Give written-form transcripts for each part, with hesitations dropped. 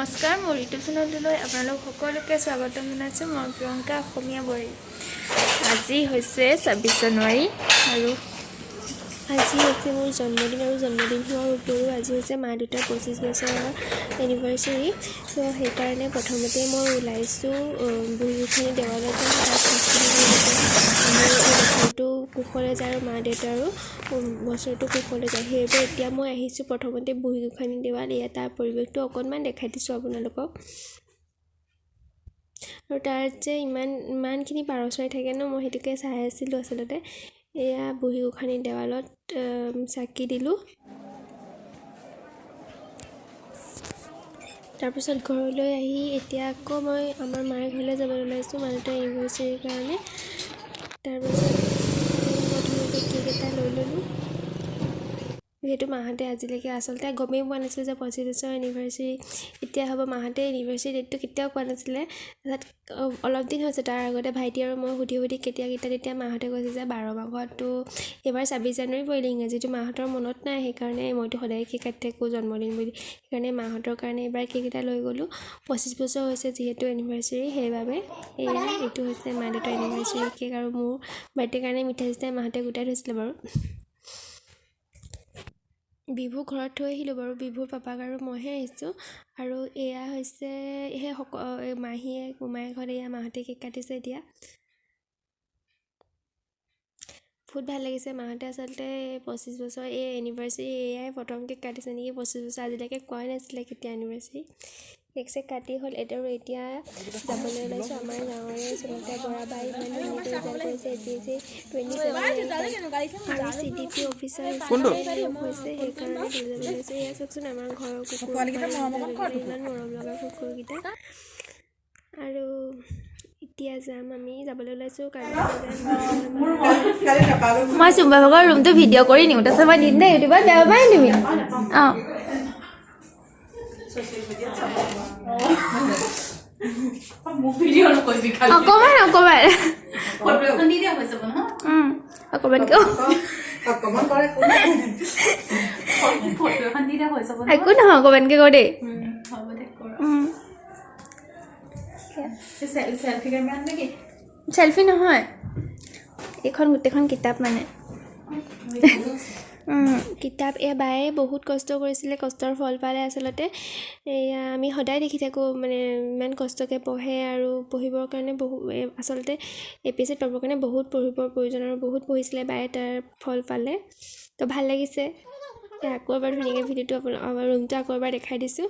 নমস্কাৰ, মোৰ ইউটিউব চেনেলটোলৈ আপোনালোক সকলোকে স্বাগতম জনাইছোঁ। মই প্ৰিয়ংকা অসমীয়া বোৱাৰী। আজি হৈছে 26 জানুৱাৰী আৰু আজি হৈছে মোৰ জন্মদিন আৰু জন্মদিন হোৱাৰ উপৰিও আজি হৈছে মা দেউতাৰ 25 বছৰৰ এনিভাৰ্চাৰী। চ' সেইকাৰণে প্ৰথমতে মই ওলাইছোঁ বুঢ়ীগোসাঁনী দেৱালয়ত যাম। তাত চাকি দিম যাতে মোৰ এই বছৰটো কুশলে যায় আৰু মা দেউতাৰো বছৰটো কুশলে যায়। সেইবাবে এতিয়া মই আহিছোঁ প্ৰথমতে বুঢ়ীগোসাঁনী দেৱাল। এয়া তাৰ পৰিৱেশটো অকণমান দেখাই দিছোঁ আপোনালোকক। আৰু তাত যে ইমান ইমানখিনি পাৰ চৰাই থাকে ন, মই সেইটোকে চাই আছিলোঁ আচলতে। এয়া বুঢ়ী গোসাঁনী দেৱালত চাকি দিলোঁ। তাৰপিছত ঘৰলৈ আহি এতিয়া আকৌ মই আমাৰ মাৰ ঘৰলৈ যাবলৈ ওলাইছোঁ মা দেউতাৰ এনিভাৰ্চাৰীৰ কাৰণে। তাৰপাছত প্ৰথমতে কেক এটা লৈ ল'লোঁ, যিহেতু মাহঁতে আজিলৈকে আচলতে গমেই পোৱা নাছিলে যে 25 বছৰ এনিভাৰ্চাৰী এতিয়া হ'ব। মাহঁতে এনিভাৰ্চাৰী ডেটটো কেতিয়াও কোৱা নাছিলে। তাৰপিছত অলপ দিন হৈছে, তাৰ আগতে ভাইটি আৰু মই সুধি সুধি কেতিয়া কেতিয়া, তেতিয়া মাহঁতে কৈছে যে 12 মাঘতো এইবাৰ 26 জানুৱাৰী পৰিলে। ইংৰাজীটো মাহঁতৰ মনত নাই, সেইকাৰণে মইতো সদায় কেক কাটি থাকোঁ জন্মদিন বুলি, সেইকাৰণে মাহঁতৰ কাৰণে এইবাৰ কেক এটা লৈ গ'লোঁ। 25 বছৰ হৈছে যিহেতু এনিভাৰ্চাৰী, সেইবাবে এয়া এইটো হৈছে মা দেউতাৰ এনিভাৰ্চাৰী কেক। আৰু মোৰ বাৰ্থডেৰ কাৰণে মিঠাই চিঠাই মাহঁতে গোটাই থৈছিলে বাৰু। বিভু ঘৰত থৈ আহিলোঁ বাৰু, বিভুৰ পাপাক আৰু মইহে আহিছোঁ। আৰু এয়া হৈছে সেই মাহীয়ে মোমায়ে ঘৰত এয়া মাহঁতে কেক কাটিছে। এতিয়া বহুত ভাল লাগিছে। মাহঁতে আচলতে 25 বছৰ এই এনিভাৰ্চাৰী এয়াই প্ৰথম কেক কাটিছে নেকি 25 বছৰ। আজিলৈকে কোৱাই নাছিলে কেতিয়া এনিভাৰ্চাৰী। কেক চেক কাটি হ'ল এতিয়া আৰু এতিয়া যাবলৈ ওলাইছোঁ আমাৰ গাঁৱৰে সুনীতা বৰা বাই ইমান ধুনীয়াকৈ ৰিজাল্ট কৰিছে এপিএছচি 27 আৰু চিডিপি অফিচাৰ হিচাপে নিয়োগ হৈছে, সেইকাৰণে তালৈ যাবলৈ ওলাইছোঁ। এয়া চাওকচোন, আমাৰ ঘৰৰ কুকুৰ, ইমান মৰম লগা কুকুৰকেইটা। আৰু এতিয়া যাম, আমি যাবলৈ ওলাইছোঁ। কাইলৈ যাম। মই চুম্বা ভাগৰ ৰুমটো ভিডিঅ' কৰি নিওঁ, তাৰপিছত মই দিম দেই ইউটিউবত। বেয়া পাবা নি তুমি? অঁ। মোক ভিডিঅ' নকৰিবি খালি। অকণমান অকণমান। ফটো এখন দি দিয়া হৈ যাব নহয়। অকণমানকৈ। অকণমান কৰে। ফটো এখন দি দিয়া হৈ যাব নহয়। একো নহয়, অকণমানকৈ কওঁ দেই। হ'ব দে, কৰ। চেলফি কেমেৰা নেকি? চেলফি নহয়, এইখন গোটেইখন কিতাপ মানে। কিতাপ এয়া বায়ে বহুত কষ্ট কৰিছিলে, কষ্টৰ ফল পালে আচলতে। এয়া আমি সদায় দেখি থাকোঁ, মানে ইমান কষ্টকৈ পঢ়ে আৰু পঢ়িবৰ কাৰণে বহু আচলতে এপিএছচিত পাবৰ কাৰণে বহুত পঢ়িবৰ প্ৰয়োজন আৰু বহুত পঢ়িছিলে বায়ে, তাৰ ফল পালে। তো ভাল লাগিছে। আকৌ এবাৰ ধুনীয়াকৈ ভিডিঅ'টো আপোনাৰ ৰুমটো আকৌ এবাৰ দেখাই দিছোঁ।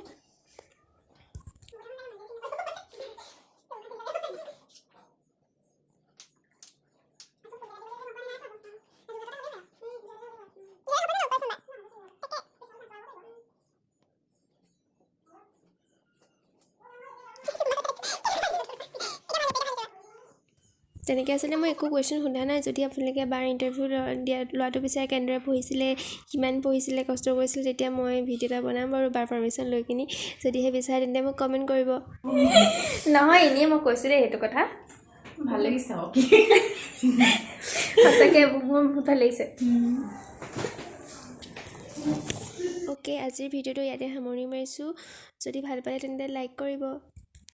তেনেকৈ আচলতে মই একো কুৱেশ্যন সোধা নাই। যদি আপোনালোকে বাৰ ইণ্টাৰভিউ দিয়া লোৱাটো বিচাৰে, কেনেদৰে পঢ়িছিলে, কিমান পঢ়িছিলে, কষ্ট কৰিছিলে, তেতিয়া মই ভিডিঅ' এটা বনাম বাৰু বাৰ পাৰ্মিশ্যন লৈ কিনি। যদিহে বিচাৰে তেন্তে মোক কমেণ্ট কৰিব। নহয়, এনেই মই কৈছোঁ দেই সেইটো কথা। ভাল লাগিছে আকৌ। সঁচাকৈ মোৰ বহুত ভাল লাগিছে। অ'কে, আজিৰ ভিডিঅ'টো ইয়াতে সামৰণি মাৰিছোঁ। যদি ভাল পালে তেন্তে লাইক কৰিব।